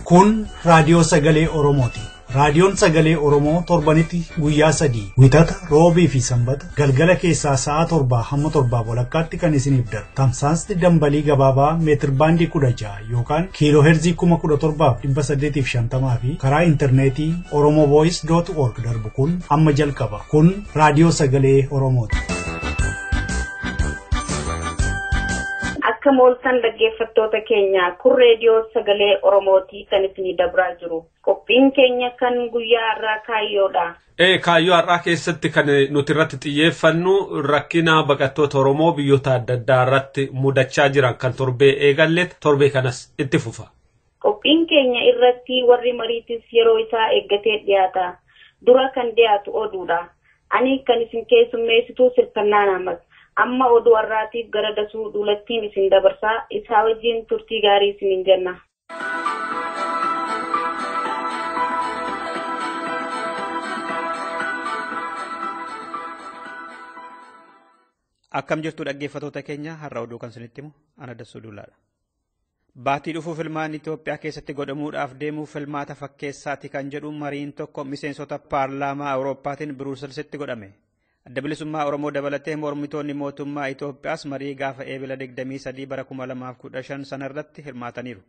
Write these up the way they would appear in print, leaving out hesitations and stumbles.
Kun raadiyoo sagalee Oromooti. Raadiyoon sagalee Oromoo torbanitti guyyaa sadii wixata roobii fi sanbata galgala keessaa sa'a 7 hamma 7:30 kan isiniif darbu. Tamsaasni dambalii gabaabaa meetir baandii 16 yookaan kiiloo heerzii 17,850 fi karaa intarneetii oromovoice.org darbu kun amma jalqaba. Kun raadiyoo sagalee Oromooti. Akka mooltan dhaggeeffattoota keenya kun reediyoo sagalee Oromootii kan isinii dabraa jiru. Qophiin keenya kan guyyaa har'aa kaayyoodha. Kaayyoo har'aa keessatti kan nuti irratti xiyyeeffannu rakkina baqattoota Oromoo biyyoota adda addaa irratti mudachaa jiran kan torbee eegalle torbee kanas itti fufa. Qophiin keenya irratti warri mariitis yeroo isaa eeggatee dhiyaata. Dura kan dhiyaatu oduudha. Ani kan isin keessummeessitu Sirfannaan Ahmad. Amma oduu har'aatiif gara dasuu duulattiin isin dabarsaa isaa wajjin turtii gaarii isiniin jenna. Akkam jirtu dhaggeeffattoota keenya har'a oduu kan isinitti himu ana Dasuu Duulaadha. Baatii dhufuu filmaan Itoophiyaa keessatti godhamuudhaaf deemuu filmaata fakkeessaati kan jedhu mariin tokko miseensota paarlaamaa Awurooppaatiin Biruuselsitti godhame. Adda bilisummaa Oromoo dabalatee mormitoonni mootummaa Itoophiyaas marii gaafa eebila 23 bara 2015 sanarratti hirmaataniiru.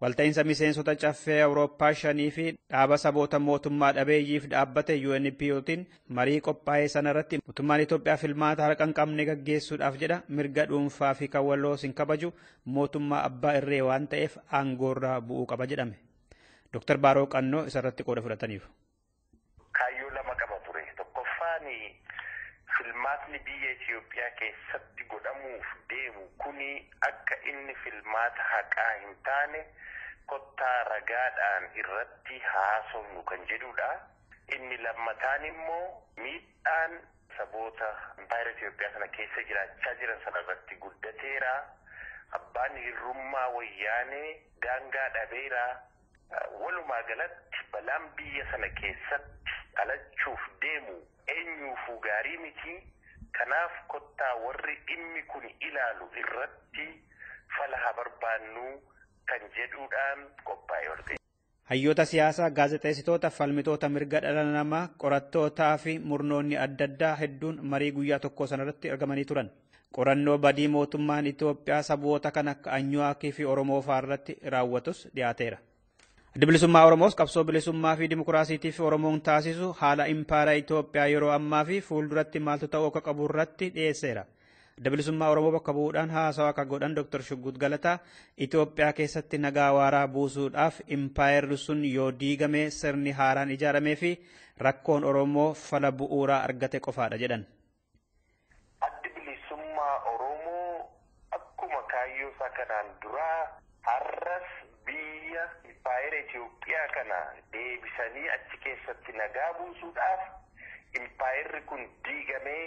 Walta'iinsa miseensota caffee Awurooppaa shanii fi dhaaba saboota mootummaa dhabeeyyiif dhaabbate UNPOtiin marii qophaa'ee sanarratti mootummaan Itoophiyaa filmaata harka hin qabne gaggeessuudhaaf jedha mirga dhuunfaa fi kan waloo hin kabaju mootummaa abbaa irree waan ta'eef aangoorraa bu'uu qaba jedhame. Dr. Baaroo Qannoo isarratti qooda fudhataniiru. Kaayyoo lama qaba ture. Tokkoffaan filmaatni biyya Itoophiyaa keessatti godhamuuf deemu kuni akka inni filmaata haqaa hin taane kottaa ragaadhaan irratti haasofnu kan jedhudha. Inni lammataan immoo miidhaan saboota impaayera Itoophiyaa sana keessa jiraachaa jiran sana irratti guddateera. Abbaan hirrummaa wayyaanee daangaa dhabeera. Walumaa galatti balaan biyya sana keessatti dhalachuuf deemu eenyuufuu gaarii miti. Kanaaf kottaa warri dhimmi kun ilaalu irratti fala haa barbaannu kan jedhuudhaan qophaa'e ol ga'e. Hayyoota siyaasaa, gaazexeessitoota, falmitoota mirga dhala namaa, qorattootaa fi murnoonni adda addaa hedduun marii guyyaa tokko sanarratti argamanii turan. Qorannoo badii mootummaan Itoophiyaa saboota kan akka Anyuwaakii fi Oromoo fa'aa irratti raawwatus dhiyaateera. Adda bilisummaa Oromoos qabsoo bilisummaa fi dimokiraasiitiif Oromoon taasisu haala impaayera Itoophiyaa yeroo ammaa fi fuulduratti maaltu ta'uu akka qabu irratti dhiyeesseera. Adda bilisummaa Oromoo bakka bu'uudhaan haasawaa akka godhan Dr. Shuggut Galataa Itoophiyaa keessatti nagaa waaraa buusuudhaaf impaayerri sun yoo diigame sirni haaraan ijaaramee fi rakkoon Oromoo fala bu'uuraa argate qofaadha jedhan. Addi bilisummaa Oromoo akkuma kaayyoo isaa kanaan duraa har'as biyya impaayera Itoophiyaa kana deebisanii achi keessatti nagaa buusuudhaaf impaayerri kun diigamee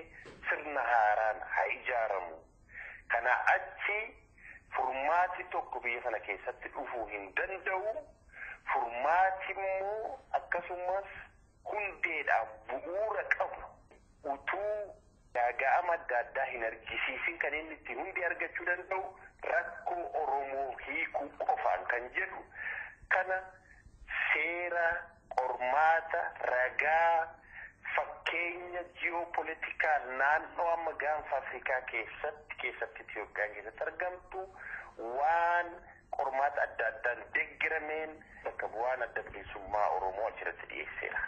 sirna haaraan haa ijaaramu. Kana achi furmaati tokko biyya sana keessatti dhufuu hin danda'u. Furmaati immoo akkasumas hundeedhaan bu'uura qabu utuu gaaga'ama adda addaa hin argisiisin kan inni itti hundee argachuu danda'u rakkoo Oromoo hiikuu qofaan kan jedhu kana seera qormaata ragaa fakkeenya ji'oopolitikaal naannoo amma gaanfa Afrikaa keessatti Itoophiyaan keessatti argamtu waan qormaata adda addaan deeggarameen bakka bu'aan adda bilisummaa Oromoo achirratti dhiyeesseera.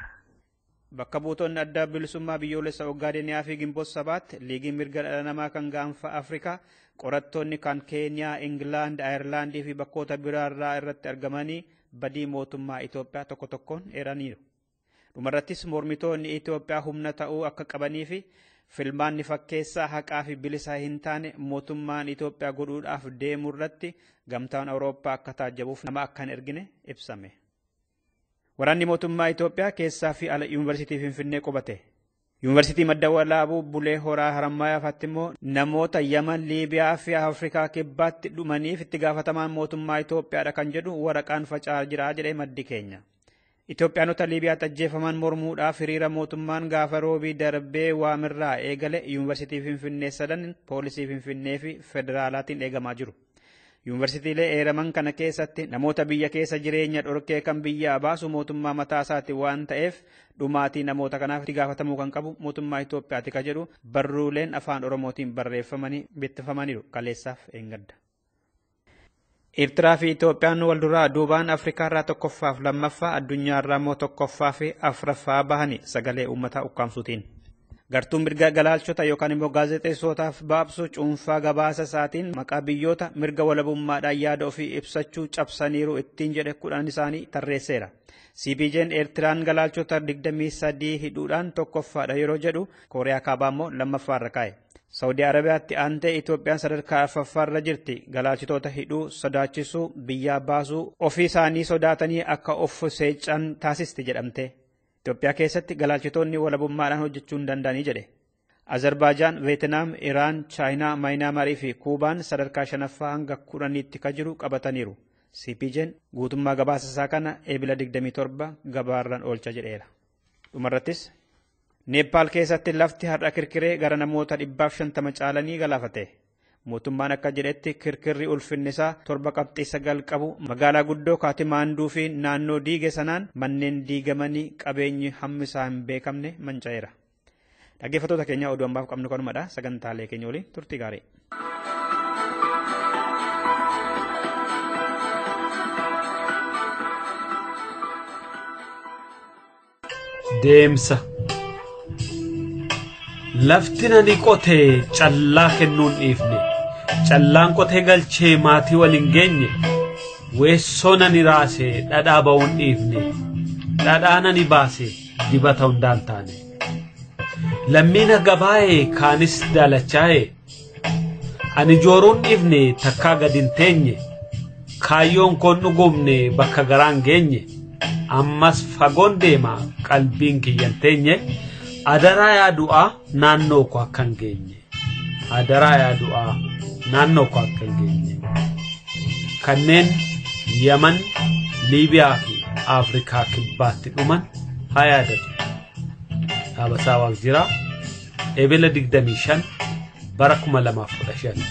Bakka buutonni adda bilisummaa biyyoolessa Ogaadeniyaa fi Gimboot sabaatti liigiin mirga dhala namaa kan gaanfa Afrikaa qorattoonni kan Keeniyaa, Ingilaand, Ayirlaandii fi bakkoota biraarraa irratti argamanii badii mootummaa Itoophiyaa tokko tokkoon eeraniiru. Dhumarrattis mormitoonni Itoophiyaa humna ta'uu akka qabanii fi filmaanni fakkeessaa haqaa fi bilisaa hin taane mootummaan Itoophiyaa godhuudhaaf deemu irratti gamtaan Awurooppaa akka taajjabuuf nama akka hin ergine ibsame. Waraanni mootummaa Itoophiyaa keessaa fi ala yuunivarsiitii Finfinnee qubate. Yuunivarsiitii Madda Walaabuu Bulee Horaa Harammayaafaatti immoo namoota Yaman, Liibiyaa fi Afrikaa kibbaatti dhumaniif itti gaafatamaan mootummaa Itoophiyaadha kan jedhu waraqaan faca'aa jira jedhee maddi keenya. Itoophiyaanota Liibiyaatti ajjeefaman mormuudhaaf hiriira mootummaan gaafa roobii darbee waamirraa eegale yuunivarsiitii Finfinnee sadan poolisii Finfinnee fi federaalaatiin eegamaa jiru. Yuunivarsiitiilee eeraman kana keessatti namoota biyya keessa jireenya dhorkee kan biyyaa baasu mootummaa mataa isaati waan ta'eef dhumaatii namoota kanaaf itti gaafatamuu kan qabu mootummaa Itoophiyaati ka jedhu barruuleen afaan Oromootiin barreeffamanii bittifamaniiru kaleessaaf eengadda. Eertiraa fi Itoophiyaan wal duraa duubaan Afrikaarraa tokkoffaaf lammaffaa addunyaarraa immoo tokkoffaa fi afraffaa bahanii sagalee uummataa ukkaamsuutiin. Gartuun mirga galaalchota yookaan immoo gaazexeessootaaf baabsu cuunfaa gabaasa isaatiin maqaa biyyoota mirga walabummaadhaan yaada ofii ibsachuu cabsaniiru ittiin jedhe 10 isaanii tarreesseera. CPJ'n Eertiraan galaalchota 23 hidhuudhaan tokkoffaadha yeroo jedhu Kooriyaa Kaabaa immoo lammaffaarra kaa'e. Saawudii Arabiyaatti aantee Itoophiyaan sadarkaa arfaffaarra jirti. Galaalchitoota hidhuu, sodaachisuu, biyyaa baasuu, ofii isaanii sodaatanii akka of seecan taasisti jedhamte. Itoophiyaa keessatti galaalchitoonni walabummaadhaan hojjechuu hin danda'anii jedhe. Azerbaajaan, Veetinaam, Iraan, Chaayinaa, Maayinaamarii fi Kuubaan sadarkaa shanaffaa hanga 10tti ka jiru qabataniiru. CPJ'n guutummaa gabaasa isaa kana eebila 27 gabaarraan oolcha jedheera. Dhumarrattis Neepaal keessatti lafti har'a kirkiree gara namoota 150 caalanii galaafate. Mootummaan akka jedhetti kirkirri ulfinni isaa 7.9 qabu magaalaa guddoo Kaatimaanduu fi naannoo diige sanaan manneen diigamanii qabeenyi hammi isaa hin beekamne manca'eera. Dhaggeeffattoota keenya oduu ammaaf qabnu kanumadha. Sagantaalee keenya waliin turtii gaarii. Deemsa. Lafti nani qotee callaa kennuun dhiifne. Callaan qotee galchee maatii waliin geenye. Weessoo nani raasee dhadhaa ba'uun dhiifne. Dhadhaa nani baase dibata hundaan taane. Lammiina gabaa'ee kaanis daalachaa'ee. Ani jooruun dhiifne takkaa gad hin teenye. Kaayyoon koon dhugoomne bakka garaan geenye. Ammas fagoon deema qalbiin kiyyan teenye. Adaraa yaa du'aa naannoo koo akka hin geenye. Adaraa yaa du'aa naannoo koo akka hin geenye. Kanneen Yaman, Liibiyaa fi Afrikaa kibbaatti dhuman haa yaadatu. Dhaabasaa Waaqjiraa, Ebila 25 bara 2015.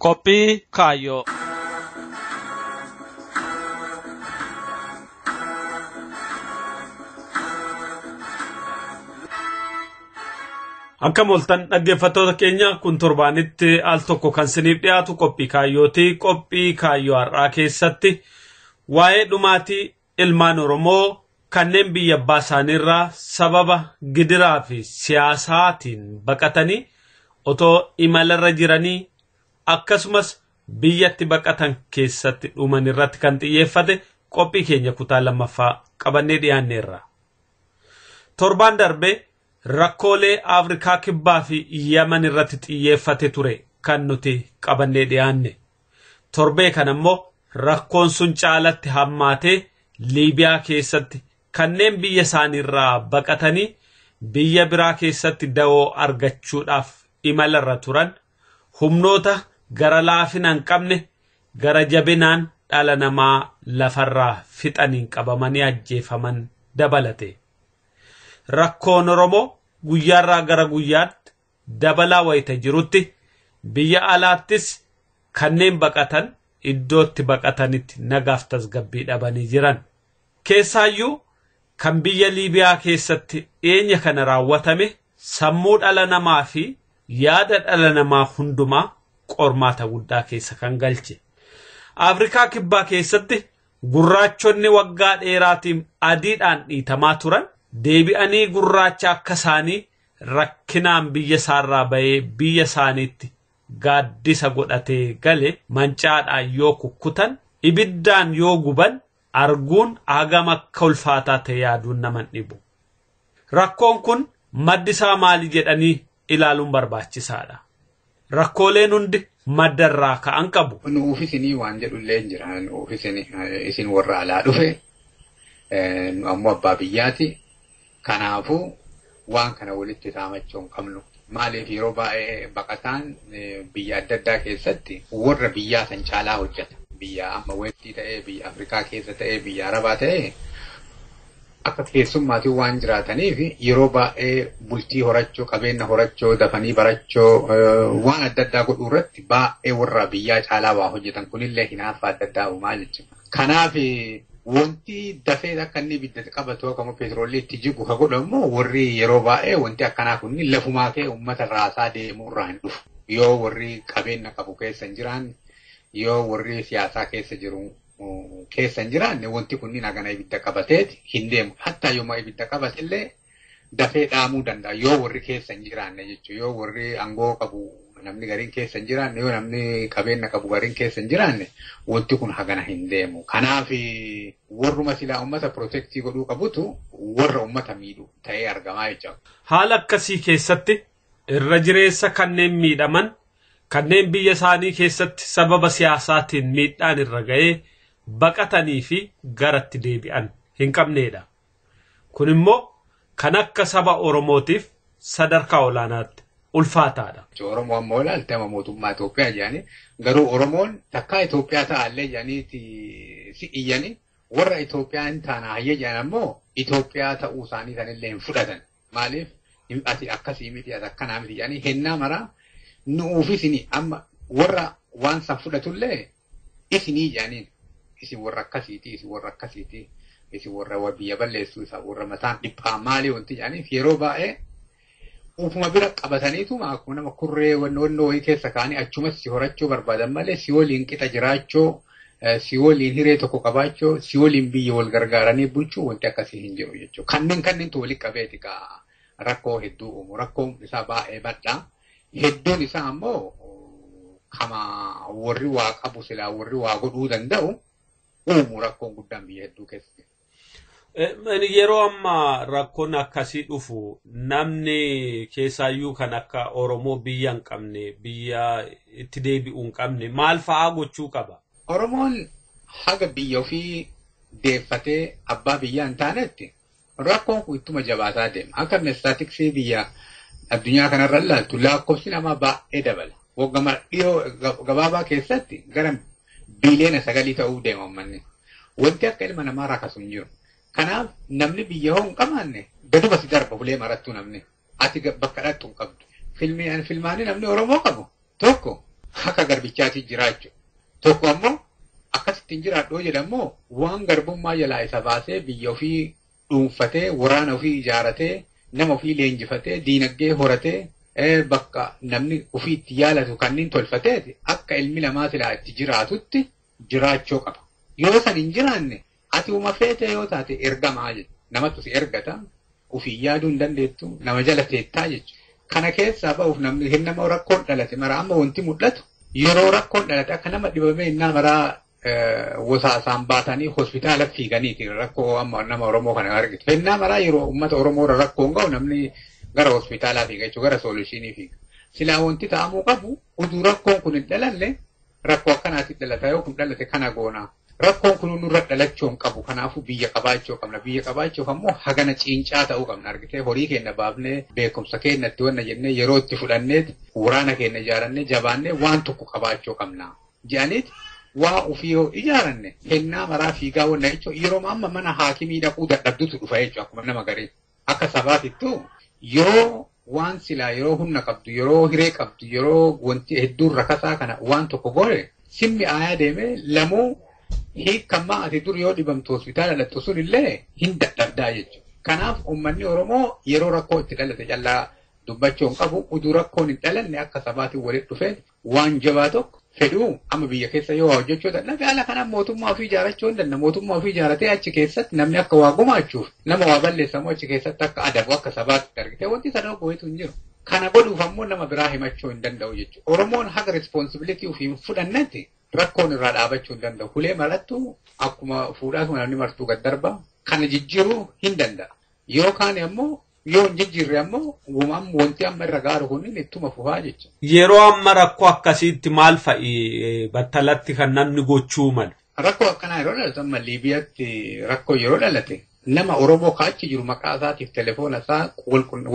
Qophii kaayyoo. Akka mooltan dhaggeeffattoota keenya kun torbaanitti al tokko kan siniif dhiyaatu qophii kaayyooti. Qophii kaayyoo har'aa keessatti waa'ee dhumaatii ilmaan Oromoo kanneen biyya abbaa isaaniirraa sababa gidiraa fi siyaasaatiin baqatanii otoo imalarra jiranii akkasumas biyyatti baqatan keessatti dhuman irratti kan xiyyeeffate qophii keenya kutaa lammaffaa qabannee dhiyaanneerra. Torbaan darbe rakkoolee Afrikaa Kibbaa fi Yaman irratti xiyyeeffate ture kan nuti qabannee dhiyaanne. Torbee kana immoo rakkoon sun caalatti hammaatee Liibiyaa keessatti kanneen biyya isaaniirraa baqatanii biyya biraa keessatti dawoo argachuudhaaf imalarra turan humnoota gara laafina hin qabne gara jabinaan dhala namaa lafarraa fixaniin qabamanii ajjeefaman dabalate. Rakkoon Oromoo guyyaarraa gara guyyaatti dabalaa wayita jirutti biyya alaattis kanneen baqatan iddootti baqatanitti nagaaf tasgabbii dhabanii jiran. Keessaayyuu kan biyya Liibiyaa keessatti dhiyeenya kana raawwatame sammuu dhala namaa fi yaada dhala namaa hundumaa qormaata guddaa keessa kan galche. Afrikaa Kibbaa keessatti gurraachonni waggaa dheeraatiin adiidhaan dhiitamaa turan deebi'anii gurraacha akka isaanii rakkinaan biyya isaarraa bahee biyya isaaniitti gaaddisa godhatee gale mancaadhaan yoo kukkutan ibiddaan yoo guban arguun hagam akka ulfaataa ta'e yaaduun nama hin dhibu. Rakkoon kun maddi isaa maali jedhanii ilaaluun barbaachisaadha. Rakkooleen hundi madda irraa ka'an qabu. Nuuf isinii waan jedhu illee hin jira. Nuuf isin warra alaa dhufe nu ammoo abbaa biyyaati. Kanaafuu waan kana walitti saamachuu hin qabnu. Maaliif yeroo baay'ee baqataan biyya adda addaa keessatti warra biyyaa san caalaa hojjeta. Biyya amma weestii ta'ee, biyya Afrikaa keessa ta'ee, biyya Arabaa ta'ee Akka keessummaatiin waan jiraataniif yeroo baay'ee bultii horachuu, qabeenya horachuu, dafanii barachuu, waan adda addaa godhuu irratti baay'ee warra biyyaa caalaa waa hojjetan kunillee hinaaffaa adda addaa uumaa jechuudha. Kanaaf wanti dafee akka inni ibidda qabatu akkuma peetiroolii itti jigu ka godhamu warri yeroo baay'ee wanti akkanaa kunni lafumaa kee uummata raasaa deemuu irraa hin dhufu. Yoo warri qabeenya qabu keessa hin jiraanne, yoo warri siyaasaa keessa jiru keessa hin jiraanne wanti kunniin hagana ibidda qabateeti hin deemu. Hattaa yooma ibidda qabatellee dafee dhaamuu danda'a yoo warri keessa hin jiraanne jechuudha. Yoo warri aangoo qabu namni gariin keessa hin jiraanne, yoo namni qabeenya qabu gariin keessa hin jiraanne wanti kun hagana hin deemu. Kanaaf warruma silaa uummata pirootektii godhuu qabutu warra uummata miidhu ta'ee argamaa jechuudha. Haala akkasii keessatti irra jireessa kanneen miidhaman kanneen biyya isaanii keessatti sababa siyaasaatiin miidhaan irra ga'ee baqatanii fi garatti deebi'an hin qabneedha. Kun immoo kan akka saba Oromootiif sadarkaa olaanaatti ulfaataadha. Oromoo ammoo ilaalte amma mootummaa Itoophiyaa jedhanii garuu Oromoon takkaa Itoophiyaa ta'allee jedhanii si iyyanii warra Itoophiyaa hin taana hayyee jedhan ammoo Itoophiyaa ta'uu isaanii sanillee hin fudhatan. Maaliif ati akkasii miti ati akkanaa miti jedhanii hennaa maraa nu'uufis amma warra waan san fudhatullee isinii jedhaniin isin warra akkasiiti isin warra akkasiiti isin warra biyya balleessuu isa warra mataan dhiphaa maalii wanti jedhaniif yeroo baay'ee ufuma bira qabataniituma akkuma nama kurree wannoo wayii keessa kaa'anii achumas si horachuu barbaadan malee si waliin qixa jiraachuu si waliin hiree tokko qabaachuu si waliin biyya wal gargaaranii bulchuu wanti akkasii hin jiru jechuudha. Kanneen kanneentu walitti qabeeti kaa rakkoo hedduu uumu. Rakkoon isaa baay'ee bal'aa. Hedduun isaa ammoo kama warri waa qabu silaa warri waa godhuu danda'u uumu rakkoon guddaan biyya hedduu keessatti. Yeroo ammaa rakkoon akkasii dhufu namni keessaayyuu kan akka Oromoo biyya hin qabne biyya itti deebi'uu hin qabne maal fa'aa gochuu qaba? Oromoon haga biyya ofii deeffatee abbaa biyyaa hin taanetti rakkoon kun ittuma jabaataa deema. Akka istaatiksii biyya addunyaa kanarra ilaaltu lakkoofsi namaa baay'ee dabala. Waggaa dhiyoo gabaabaa keessatti gara 9 biliyoona ta'uu deema uummanni. Wanti akka ilma namaa rakkasu hin jiru. Kanaaf namni biyya hoo hin qabaanne gaduma si darba hulee marattuu namni. Ati bakka dhaqxu hin qabdu. Filmaanii namni Oromoo qabu tokko akka garbichaatti jiraachuu. Tokko ammoo akkasitti hin jiraadhu jedhamoo waan garbummaa jalaa isa baasee biyya ofii dhuunfatee waraana ofii ijaaratee nama ofii leenjifatee diinagdee horatee bakka namni ofii itti yaalatu kanneen tolfateeti akka ilmi namaa silaa itti jiraatutti jiraachuu qaba. Yoo san hin jiraanne ati uma feete yoo taate ergamaa jechuudha. Namatu si ergata ofii yaaduu hin dandeettu nama jala teettaa jechuudha. Kana keessaa ba'uuf namni hin nama rakkoon dhalate mara amma wanti mul'atu yeroo rakkoon dhalate akka nama dhibamee innaa maraa wasaasaan baatanii hospitaala fiiganiiti rakkoo amma nama Oromoo kana argitu. Innaa maraa yeroo uummata Oromoo irra rakkoon ga'u namni gara hospitaalaa fiiga jechuudha gara soolushinii fiiga. Silaa wanti ta'amuu qabu utuu rakkoon kun hin dhalanne rakkoo akkanaatti dhalata yoo kun dhalate kana goonaa. Rakkoon kun nurra dhalachuu hin qabu kanaafuu biyya qabaachuu qabna. Biyya qabaachuuf ammoo hagana cincaa ta'uu qabna argitee horii keenya baafnee beekumsa keenya itti wanna jennee yeroo itti fudhanneet waraana keenya ijaarannee jabaannee waan tokko qabaachuu qabna. Jedhaniit waa ofii yoo ijaaranne kennaa maraa fiigaa wanna jechuun yeroo amma mana haakimii dhaquu dadhabdutu dhufa jechuudha akkuma nama garii. Akka sabaatittuu yoo waan silaa yeroo humna qabdu yeroo hiree qabdu yeroo wanti hedduun rakasaa kana waan tokko goone simmi aayaa deemee lamuu hiikammaa ati dur yoo dhibamtu hospitaala dhattu sun illee hin dadhabdaa jechuudha. Kanaaf uummanni Oromoo yeroo rakkoo itti dhalate callaa dubbachuu hin qabu utuu rakkoon hin dhalanne akka sabaatiin walitti dhufee waan jabaa tokko fedhuu amma biyya keessa yoo hojjechuu dadhabe haala kanaan mootummaa ofii ijaarachuu hin danda'a. Mootummaa ofii ijaaratee achi keessatti namni akka waa gumaachuuf nama waa balleessamu achi keessatti akka adabu akka sabaatti argite wanti sana gootu hin jiru. Kana godhuuf ammoo nama biraa himachuu hin danda'u jechuudha. Oromoon haga responsibility ofii hin fudhannetti rakkoon irraa dhaabachuu hin danda'u. Hulee marattu akkuma fuudhaatuma namni martuu gad darba kana jijjiiruu hin danda'a. Yookaan ammoo yoo hin jijjiirre ammoo wanti amma irra gaaru kunniin ittuma fufaa jechuudha. Yeroo amma rakkoo akkasiitti maal fa'i battalatti kan namni gochuu malu? Rakkoo akkanaa yeroo dhalatu amma Liibiyaatti rakkoo yeroo dhalate nama Oromoo kaachi jiru maqaa isaatiif telefoona isaa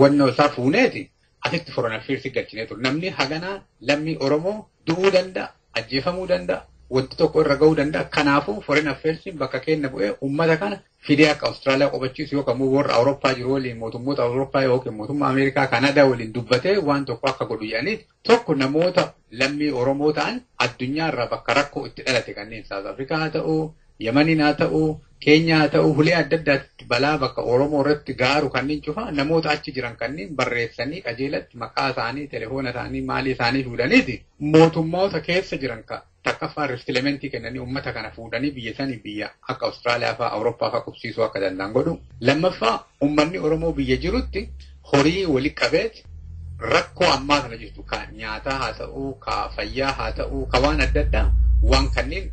wannoo isaa fuuneeti asitti foreign affairs galchinee ture. Namni haganaa lammii Oromoo du'uu danda'a, ajjeefamuu danda'a, Wanti tokko irra gahuu danda'a. Kanaafuu foreign affairs bakka keenya bu'ee uummata kana fidee akka Awustiraaliyaa qobachiisu yookaan immoo warra Awurooppaa jiru waliin mootummoota Awurooppaa yookiin mootummaa Ameerikaa Kanaadaa waliin dubbatee waan tokko akka godhu jedhanii tokko namoota lammii Oromoo ta'an addunyaarraa bakka rakkoo itti dhalate kanneen Saawuz Afrikaa haa ta'u, Yemeniin haa ta'u, Keenyaa haa ta'u, hulee adda addaatti balaa bakka Oromoo irratti gaaru kanneen cufa namoota achi jiran kanneen barreessanii qajeelatti maqaa isaanii, telefoona isaanii, maalii isaanii fuudhaniiti mootummoota keessa jiran takkaffaa ristilementii kennanii uummata kana fuudhanii biyya sanii biyya akka Awustiraaliyaa fa'aa Awurooppaa fa'aa qubsiisuu akka danda'an godhu. Lammaffaa uummanni Oromoo biyya jirutti horii walitti qabeeti rakkoo ammaa kana jirtu ka nyaataa haa ta'uu, ka fayyaa haa ta'uu, ka waan adda addaa waan kanneen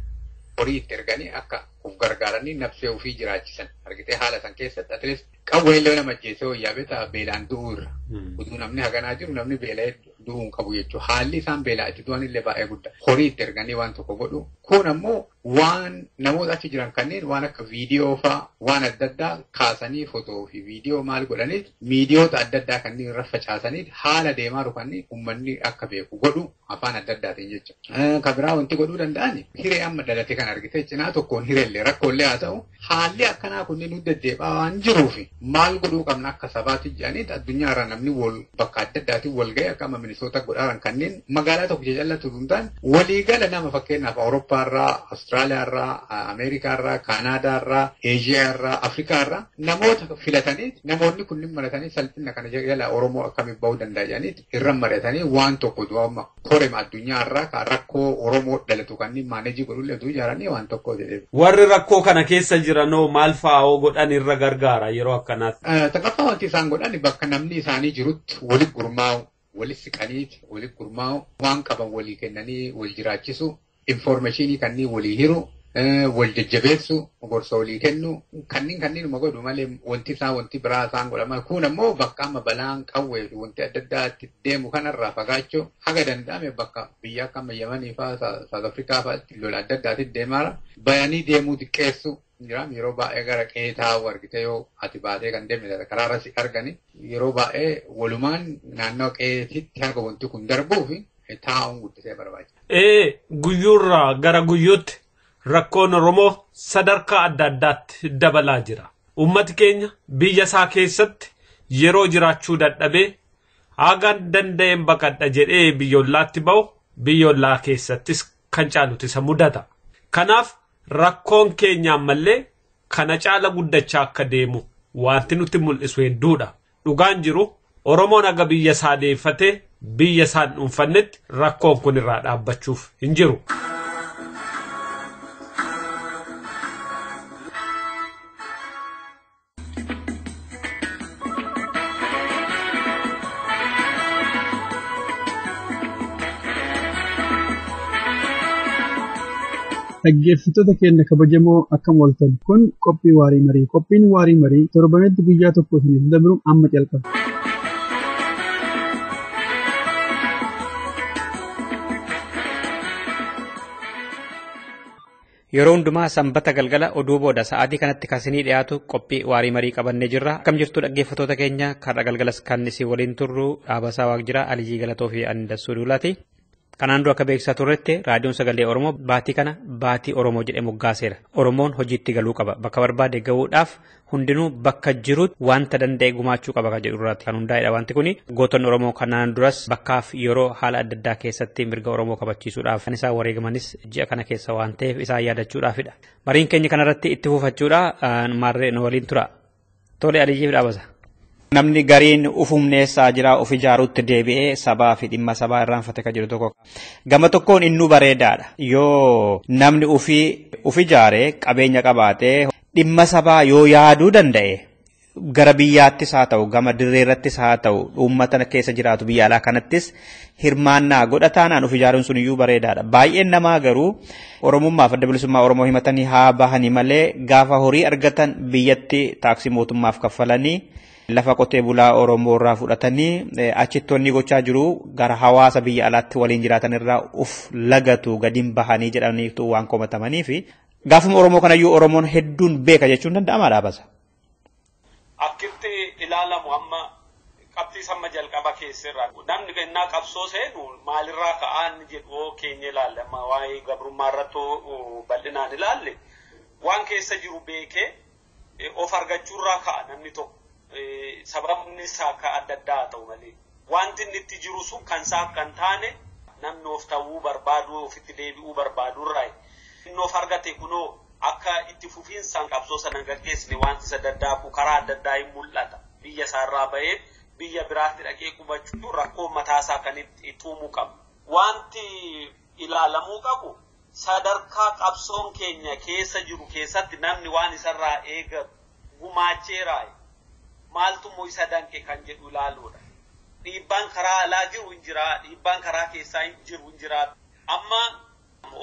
horii itti erganii akka of gargaaranii nafsee ofii jiraachisan argitee haala san keessatti atleast qawwee illee nama ajjeesee wayyaa beektaa beelaan du'uu irra. Utuu namni haganaa jiru namni beela'ee du'uu hin qabu jechuudha. Haalli isaan beelaa itti du'an illee baay'ee guddaa. Horii itti erganii waan tokko godhu. Kun ammoo waan namoota achi jiran kanneen waan akka viidiyoo fa'aa waan adda addaa kaasanii fotoo fi viidiyoo maal godhaniif miidiyoota adda addaa kanneen irra facaasanii haala deemaa jiru kanneen uummanni akka beeku godhu afaan adda addaatiin jechuudha. Kan biraa wanti godhuu danda'an hiree amma dhalate kan argite cinaa tokkoon hireellee rakkoolee haa ta'u haalli akkanaa kunneen nu deddeebi'aa waan jiruuf maal godhuu qabna akka sabaatti jedhanii addunyaarraa namni wal bakka adda addaatiin wal ga'e akka amma Minisoota godhaaran kanneen magaalaa tokko jajallatu hin taane waliigala nama fakkeenyaaf Awurooppaarraa, Awustiraaliyaarraa, Ameerikaarraa, Kaanaadaarraa, Eeshiyaarraa, Afrikaarraa namoota filatanii namoonni kunniin maratanii salphina kana jala Oromoo akkamiin bahuu danda'a jedhanii irra mari'atanii waan tokko du'amma korema addunyaarraa kan rakkoo Oromoo dhalatu kanneen maaneejii godhullee utuu ijaaranii waan tokko jedhee. Warri rakkoo kana keessa jiranoo maal fa'aa godhan irra gargaara yeroo akkanaatti? Tokkoffaa wanti isaan godhan bakka namni isaanii jirutti walitti gurmaa'u, walitti siqaniiti, walitti gurmaa'u, waan qaban walii kennanii wal jiraachisu, infoormeeshinii kanneen walii hiru, wal jajjabeessu, gorsa walii kennu, kanneen kanneenuma godhu malee wanti isaan wanti biraa isaan godhaman. Kun ammoo bakka amma balaan qawwee fi wanti adda addaatti deemu kanarraa fagaachuu haga danda'ame bakka biyya akka amma Yemanii fa'aa Saawuz Afrikaa fa'aatti lola adda addaatti deemaara. Bayanii deemuu xiqqeessu. Jiraam yeroo baay'ee gara qe'ee taa'u argite yoo ati baatee kan deemne karaarra si argani yeroo baay'ee walumaan naannoo qe'eetitti haga wanti kun darbuu fi taa'uun guddisee barbaachisa. Guyyuurraa gara guyyuutti rakkoon Oromoo sadarkaa adda addaatti dabalaa jira. Uummati keenya biyya isaa keessatti yeroo jiraachuu dadhabee haga danda'een baqadha jedhee biyyollaatti ba'u biyyollaa keessattis kan caalutu isa mudata. Kanaaf rakkoon keenya ammallee kana caala guddachaa akka deemu wanti nutti mul'isu hedduudha. Dhugaan jiru Oromoon haga biyya isaa deeffatee biyya isaan dhuunfannetti rakkoon kun irraa dhaabbachuuf hin jiru. Dhaggeeffattoota keenya kabajamoo akkam ooltan kun qophii waarii marii. Qophiin waarii marii torbanitti guyyaa tokko isiniif dabru amma calqaba. Yeroo hundumaa sanbata galgala oduu booda sa'aatii kanatti kasinii dhiyaatu qophii waarii marii qabannee jirra. Akkam jirtu dhaggeeffattoota keenya karra galgalas kan isin waliin turru Dhaabasaa Waaqjiraa, Aliyyii Galatoo fi Andassuu Duulaati. Kanaan dura akka beeksisaa turretti raadiyoon sagalee Oromoo baatii kana baatii Oromoo jedhee moggaaseera. Oromoon hojiitti galuu qaba. Bakka barbaade gahuudhaaf hundinuu bakka jirutti wanta danda'e gumaachuu qaba kan jedhu irratti kan hundaa'edha wanti kuni. Gootonni Oromoo kanaan duras bakkaaf yeroo haala adda addaa keessatti mirga Oromoo kabachiisuudhaaf kan isaan wareegamanis ji'a kana keessa waan ta'eef isaan yaadachuudhaafidha. Mariin keenya kanarratti itti fufachuudha. Maarree nu waliin tura. Tole Aliyyiif Dhaabasa. Namni gariin ufumneessaa jira of ijaaruutti deebi'ee sabaa fi dhimma sabaa irraanfate kan jiru tokko. Gama tokkoon innuu bareedaadha. Yoo namni uf ijaaree qabeenya qabaatee dhimma sabaa yoo yaaduu danda'e gara biyyaattis haa ta'u gama dirreerrattis haa ta'u uummata keessa jiraatu biyya alaa kanattis hirmaannaa godhataanaan of ijaaruun sun iyyuu bareedaadha. Baay'een namaa garuu Oromummaaf adda bilisummaa Oromoo himatanii haa bahanii malee gaafa horii argatan biyyatti taaksii mootummaaf kaffalanii lafa qotee bulaa Oromoo irraa fudhatanii achitti wanni gochaa jiru gara hawaasa biyya alaatti waliin jiraatan irraa uf lagatu gadiin bahanii jedhaniitu waan komatamanii fi gaafuma Oromoo kanayyuu Oromoon hedduun beeka jechuun danda'ama dhaabasa. Akkitti ilaalamu amma Qabxii samma jalqaba keessarraa namni kennaa qabsoo seenu maalirraa ka'aa inni jedhu keenya ilaalle amma waa'ee gabrummaa irratti bal'inaan ilaalle waan keessa jiru beekee of argachuurraa ka'a namni tokko sababni isaa akka adda addaa haa ta'u malee wanti inni itti jiru sun kan isaa akka hin taane namni of ta'uu barbaadu ofitti deebi'uu barbaadurraa inni of argate kunoo akka itti fufiinsaan qabsoo sana gaggeessine wanti isa daddaafu karaa adda addaa hin mul'ata biyya isaarraa bahee biyya biraatti dhaqee qubachuu rakkoo mataasaa kan itti uumuu qabu. Wanti ilaalamuu qabu sadarkaa qabsoon keenya keessa jiru keessatti namni waan isarraa eegatu gumaacheeraa maaltu immoo isa danqe kan jedhu ilaaluudha. Dhiibbaan karaa alaa jiru hin jira, dhiibbaan karaa keessaa jiru hin jira. Amma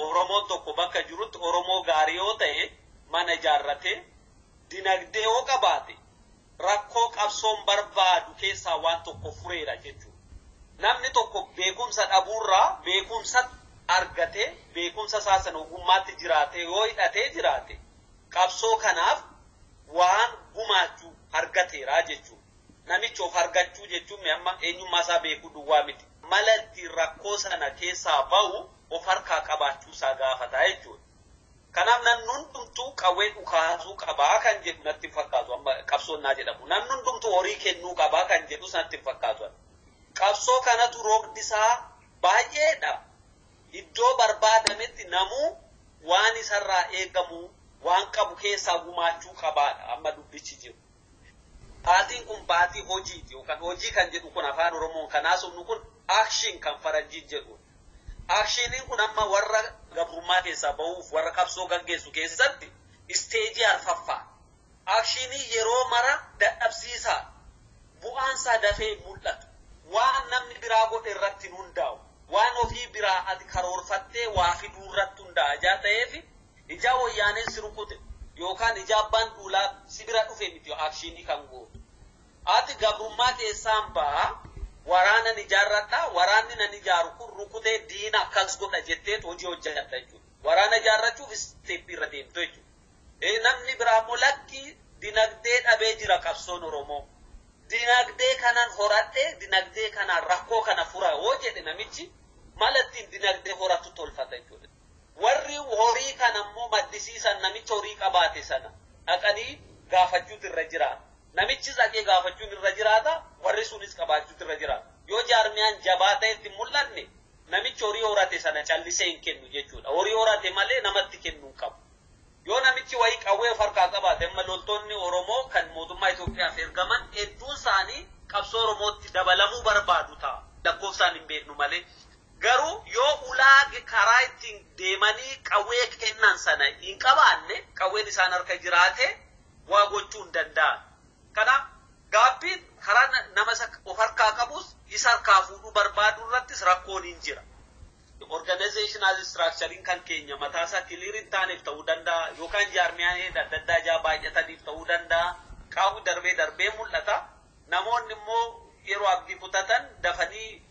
Oromoon tokko bakka jirutti Oromoo gaarii yoo ta'e mana ijaarratee dinagdee yoo qabaate rakkoo qabsoon barbaadu keessaa waan tokko fureera jechuudha. Namni tokko beekumsa dhabuurraa beekumsa argatee beekumsa isaa sana ogummaatti jiraatee yoo hidhatee jiraate qabsoo kanaaf waan gumaachuu argateera jechuudha. Namichi of argachuu jechuun amma eenyummaa isaa beekuu duwwaa miti. Mala ittiin rakkoo sana keessaa bahu of harkaa qabaachuu isaa gaafata jechuudha. Kanaaf namni hundumtuu qawwee dhukaasuu qabaa kan jedhu natti hin fakkaatu amma qabsoonnaa jedhamu. Namni hundumtuu horii kennuu qabaa kan jedhus natti hin fakkaatu. Qabsoo kanatu roogdi isaa baay'eedha. Iddoo barbaadametti namuu waan isarraa eegamu waan qabu keessaa gumaachuu qabaadha amma dubbichi jiru. Baatiin kun baatii hojiiti yookaan hojii kan jedhu kun afaan Oromoon kan haasofnu kun akshin kan faranjiin jedhu. Akshiniin kun amma warra gabrummaa keessaa bahuuf warra qabsoo gaggeessu keessatti isteejii arfaffaa. Akshinii yeroo mara dadhabsiisaa bu'aansaa dafee mul'atu. Waan namni biraa godhe irratti hin hundaa'u. Waan ofii biraa ati karoorfattee waa fiduu irratti hundaa'a ijaa ta'eef ijaa wayyaaneen si rukute yookaan ijaa abbaan duulaa si bira dhufe miti akshinii kan gootu. Ati gabrummaa keessaan ba'a waraanan ijaarradha waraanni nan ijaaru kun rukutee diina akkas godha jetteet hojii hojjetta jechuudha. Waraana ijaarrachuuf isteeppii irra deemtu jechuudha. Namni biraa immoo lakki dinagdee dhabee jira qabsoon Oromoo. Dinagdee kanaan horadhee dinagdee kanaan rakkoo kana fura yoo jedhe namichi mala ittiin dinagdee horatu tolfata jechuudha. Warri horii kana immoo maddisiisan namicha horii qabaate sana dhaqanii gaafachuutu irra jiraata. Namichis dhaqee gaafachuun irra jiraata, warri sunis qabaachuutu irra jiraata. Yoo jaarmiyaan jabaa ta'etti mul'anne namichi horii horate sana callisee hin kennu jechuudha. Horii horate malee namatti kennuu hin qabu. Yoo namichi wayii qawwee of harkaa qabaate amma loltoonni Oromoo kan mootummaa Itoophiyaaf ergaman hedduun isaanii qabsoo Oromootti dabalamuu barbaadu ta'a. Lakkoofsaan hin beeknu malee. Garuu yoo ulaa karaa ittiin deemanii qawwee kennan sana hin qabaanne qawween isaan harka jiraate waa gochuu hin danda'an. Kanaaf gaabbiin karaa nama of harkaa qabus isa harkaa fuudhuu barbaadu irrattis rakkoon hin jira. Organizational structuring kan keenya mataa isaa clear hin taaneef ta'uu danda'a yookaan jaarmiyaan adda addaa ijaa baay'ataniif ta'uu danda'a. Qaawwi darbee darbee mul'ata. Namoonni immoo yeroo abdii kutatan dafanii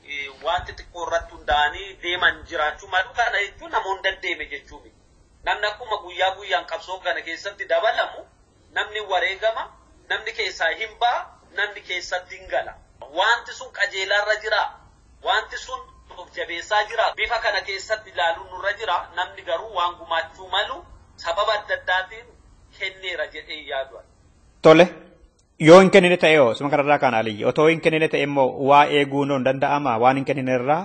wanti xiqqoo irratti hundaa'anii deeman jiraachuu malu kana jechuun namoonni deddeeme jechuu miti. Namni akkuma guyyaa guyyaan qabsoo kana keessatti dabalamu namni wareegama, namni keessaa hin ba'a, namni keessatti hin gala. Wanti sun qajeelaarra jira. Wanti sun of jabeessaa jira. Bifa kana keessatti ilaaluun nurra jira. Namni garuu waan gumaachuu malu sababa adda addaatiin kenneera jedhee yaadu. Tole. Yoo hin kennine ta'e hoo suma kanarraa kan Aliyyi otoo hin kennine ta'e immoo waa eeguun hin danda'ama waan hin kennine irraa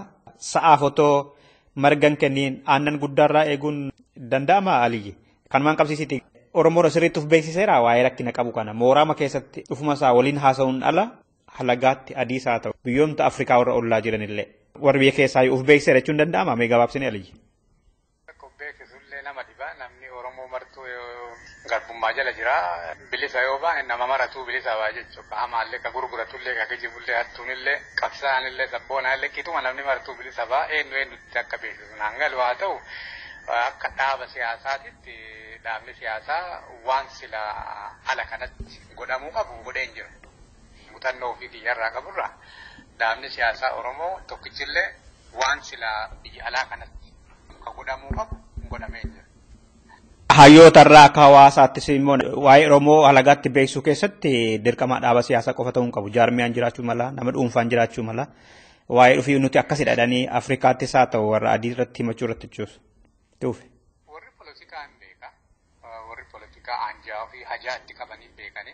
sa'aaf otoo marga hin kenniin aannan guddaarraa eeguun danda'ama Aliyyi. Kanumaan qabsiisiti. Oromoon sirriitti of beeksiseera waa'ee rakkina qabu kana mooraama keessatti dhufuma isaa waliin haasa'uun ala halagaatti adiis haa ta'u biyyoota Afrikaa warra ollaa jiranillee warri biyya keessaa of beeksiseera jechuun danda'ama mee gabaabsine Aliyyi. Beeksisullee nama dhiba namni Oromoo martuu garbummaa jala jira. Bilisa yoo baane nama maratuu bilisa baa jechuudha. Hamaallee ka gurguratullee ka kijibullee hattuunillee qabsaa'anillee sabboonaallee qixuma namni martuu bilisa baa eenyu eenyutti akka beeksisu naan galu haa ta'u akka dhaaba siyaasaatitti dhaabni siyaasaa waan sila ala kanatti godhamuu qabu godhee hin jiru. Muuxannoo ofii kiyyarraa qaburraa dhaabni siyaasaa Oromoo tokkichillee waan sila biyya alaa kanatti ka godhamuu qabu godhamee hin jiru. Hayyoota irraa akka hawaasaattis immoo waa'ee Oromoo alagaatti beeksisuu keessatti dirqama dhaaba siyaasaa qofa ta'uu hin qabu. Jaarmiyaan jiraachuu mala, nama dhuunfaan jiraachuu mala. Waa'ee dhufii nuti akkasidha jedhanii Afrikaattis haa ta'u warra adii irratti himachuu irratti jechuus. Tuufe. Warri polotikaa hin beeka. Warri polotikaa aanjaa fi hajaa itti qabanii beekani.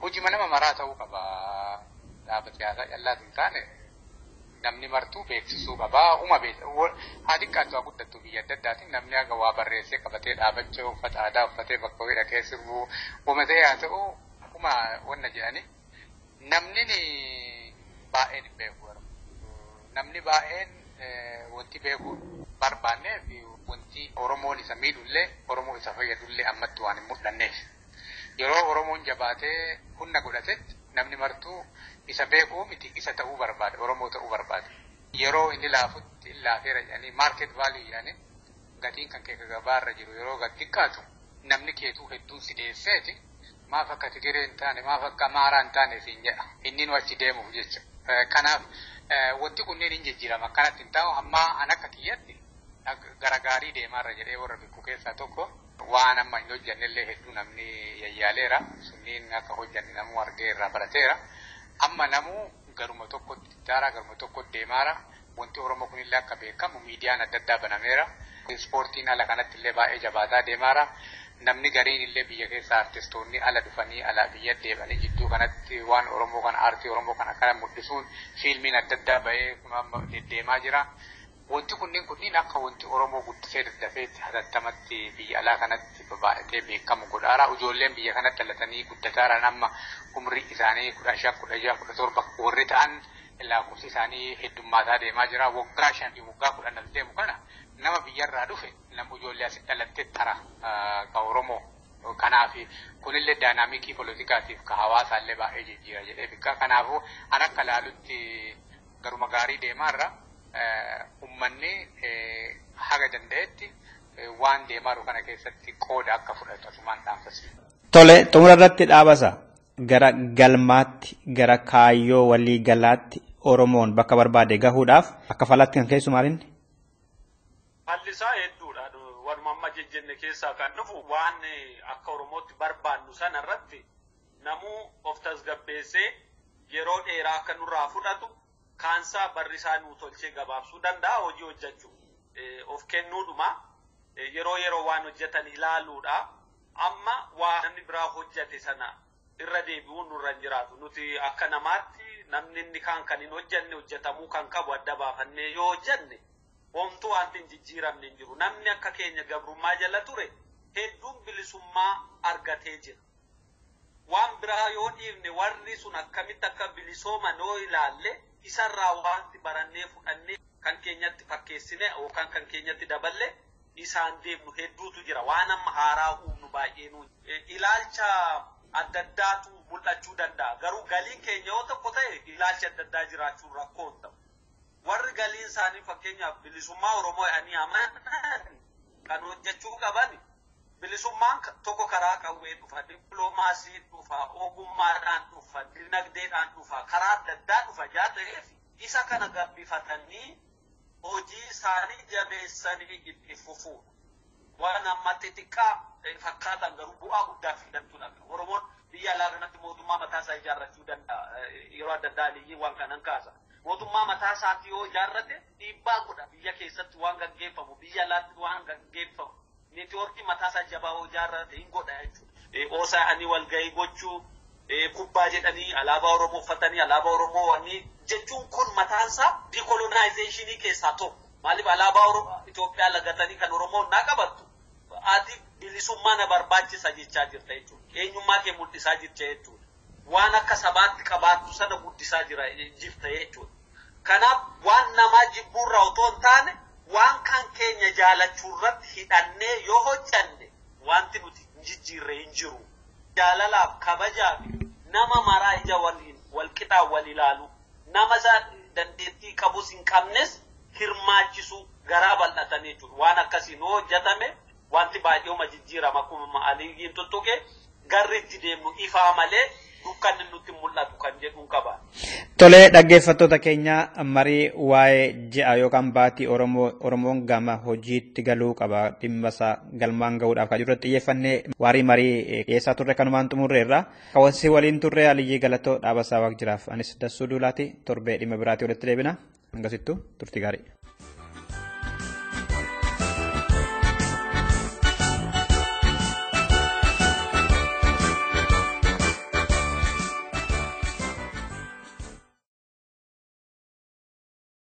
Hojii nama maraa ta'uu qaba. Dhaaba siyaasaa callaatu hin taane namni martuu beeksisuu qaba. Uma haa xiqqaattu haa guddattu biyya adda addaatiin namni haga waa barreessee qabatee dhaabachuu uffata aadaa uffatee bakka wayii dhaqee sirbuu uumatee haa ta'u akkuma wanna jedhani namni baay'een hin beeku. Namni baay'een wanti beeku barbaanneef wanti Oromoon isa miidhullee Oromoo isa fayyadullee ammatti waan hin mul'anneef. Yeroo Oromoon jabaatee humna godhatetti namni martuu isa beekuu miti isa ta'uu barbaada Oromoo ta'uu barbaada. Yeroo inni laafutti laafeera jedhanii maarket vaalii jedhanii gatiin kan kee gabaarra jiru yeroo gad xiqqaatu namni keetuu hedduun si dhiyeesseeti maaf akka Tigiree hin taane maaf akka Amaaraa hin taane siin jedha inni nu achi deemuuf jecha. Kanaaf wanti kunneen hin jijjiirama akkanatti hin ta'u amma an akka kiyyatti gara gaarii deemaarra jedhee warra beeku keessaa tokko waan amma hin hojjannellee hedduu namni yayyaaleera sunniin akka hojjanne namuu argee irraa barateera. Amma namuu garuma tokkotti daaraa garuma tokkotti deemaara wanti Oromoo kunillee akka beekamu miidiyaan adda addaa banameera. Ispoortiin ala kanatti illee baay'ee jabaataa deemaara. Namni gariin illee biyya keessa artistoonni ala dhufanii ala biyya deemanii jidduu kanatti waan Oromoo kana aartii Oromoo kana akkana mul'isuun fiilmiin adda addaa bahee deddeemaa jira. Wanti kunneen akka wanti Oromoo guddisee daddafee hatattamatti biyya alaa kanatti babaay'atee beekamu godhaara. Ijoolleen biyya kanatti dhalatanii guddataaran amma umrii isaanii 15, 16, 17 warri ta'an lakkoofsi isaanii heddummaataa deemaa jira. Waggaa 5 fi waggaa 10 as deemu kana nama biyyarraa dhufe nama ijoollee asi dhalatte tara ka Oromoo. Kanaaf kunillee daayinaamikii poolitikaatiif ka hawaasaallee baay'ee jijjiira jedhee bikka. Kanaafuu an akka laalutti garuma gaarii deemaarra ummanni haga danda'etti waan deemaa jiru kana keessatti qooda akka fudhatu asumaan dhaamsasi. Tole xumura irratti dhaabasa gara galmaatti gara kaayyoo walii galaatti Oromoon bakka barbaade gahuudhaaf akka falaatti kan keessu maal inni? Falli isaa hedduudha. Waanuma amma jejjenne keessaa kan dhufu waan akka Oromootti barbaannu sana irratti namuu of tasgabbeessee yeroo dheeraa akka nurraa fudhatu kaansaa barri isaa nuu tolchee gabaabsuu danda'a hojii hojjechuu of kennuudhuma yeroo yeroo waan hojjetan ilaaluudha. Amma waa namni biraa hojjete sana irra deebi'uun nurra hin jiraatu. Nuti akka namaatti namni inni kaan kan hin hojjenne hojjetamuu kan qabu adda baafannee yoo hojjenne homtuu wanti hin jijjiiramne hin jiru. Namni akka keenya gabrummaa jala ture hedduun bilisummaa argatee jira. Waan biraa yoo dhiifne warri sun akkamitti akka bilisooman yoo ilaalle isarraa wanti barannee fudhannee kan keenyatti fakkeessine yookaan kan keenyatti daballe isaan deemnu hedduutu jira. Waan amma haaraa uumnu baay'ee nu ilaalcha adda addaatu mul'achuu danda'a. Garuu galiin keenya yoo tokko ta'e ilaalchi adda addaa jiraachuun rakkoo hin ta'u. Warri galiin isaanii fakkeenyaaf bilisummaa Oromoo jedhanii amanan kan hojjechuu qaban bilisummaan tokko karaa qawwee dhufa, dippiloomaasii dhufa, ogummaadhaan dhufa, dinagdeedhaan dhufa, karaa adda addaa dhufa jaa ta'eef isa kana gabbifatanii hojii isaanii jabeessanii itti fufuudha. Waan amma xixiqqaa fakkaatan garuu bu'aa guddaa fidantu dha. Oromoon biyya alaa kanatti mootummaa mataa isaa ijaarrachuu danda'a. Yeroo adda addaa aliyyi waan kanan kaasa. Mootummaa mataa isaatii yoo ijaarrate dhiibbaa godha. Biyya keessatti waan gaggeeffamu, biyya alaatti waan gaggeeffamu. Neetwoorkii mataa isaa jabaa yoo ijaarrate hin godha jechuudha. Oosaa ani walgahii gochuu, kubbaa jedhanii alaabaa Oromoo uffatanii alaabaa Oromoo wanni jechuun kun mataan isaa dikolonaayizeeshinii keessaa tokko. Maaliif alaabaa Oromoo Itoophiyaa lagatanii kan Oromoo naa qabattu ati bilisummaa na barbaachisa jechaa jirta jechuudha. Eenyummaa kee mul'isaa jirta jechuudha. Waan akka sabaatti qabaattu sana guddisaa jirta jechuudha. Kanaaf waan namaa jibbuurraa otoo hin taane waan kan keenya jaalachuu irratti hidhannee yoo hojjanne wanti nuti hin jijjiirre hin jiru. Jaalalaaf kabajaaf nama maraa ija waliin walqixaan wal ilaalu nama isaa dandeettii qabus hin qabnes hirmaachisuu garaa bal'atanii jechuudha. Waan akkasiin yoo hojjetame wanti baay'eema jijjiirama akkuma Aliyyiin tuttuqe garri itti deemnu ifaa malee Dukkanni nutti mul'atu kan jedhuun qaba. Tolee, dhaggeeffattoota keenya, marii waa'ee ji'a yookaan baatii Oromoo, Oromoon gama hojiitti galuu qaba dhimma isaa galmaan gahuudhaaf kan jirru xiyyeeffannee waarii marii dhiyeessaa turre kanumaan xumurreerra. Kawwasii waliin turre Aliyyii Galatoo dhaaba isaa Waaqjiraaf, anis Dassuu Duulaati. Torbee dhimma biraatii walitti deebina. Hangasittuu turtii gaarii.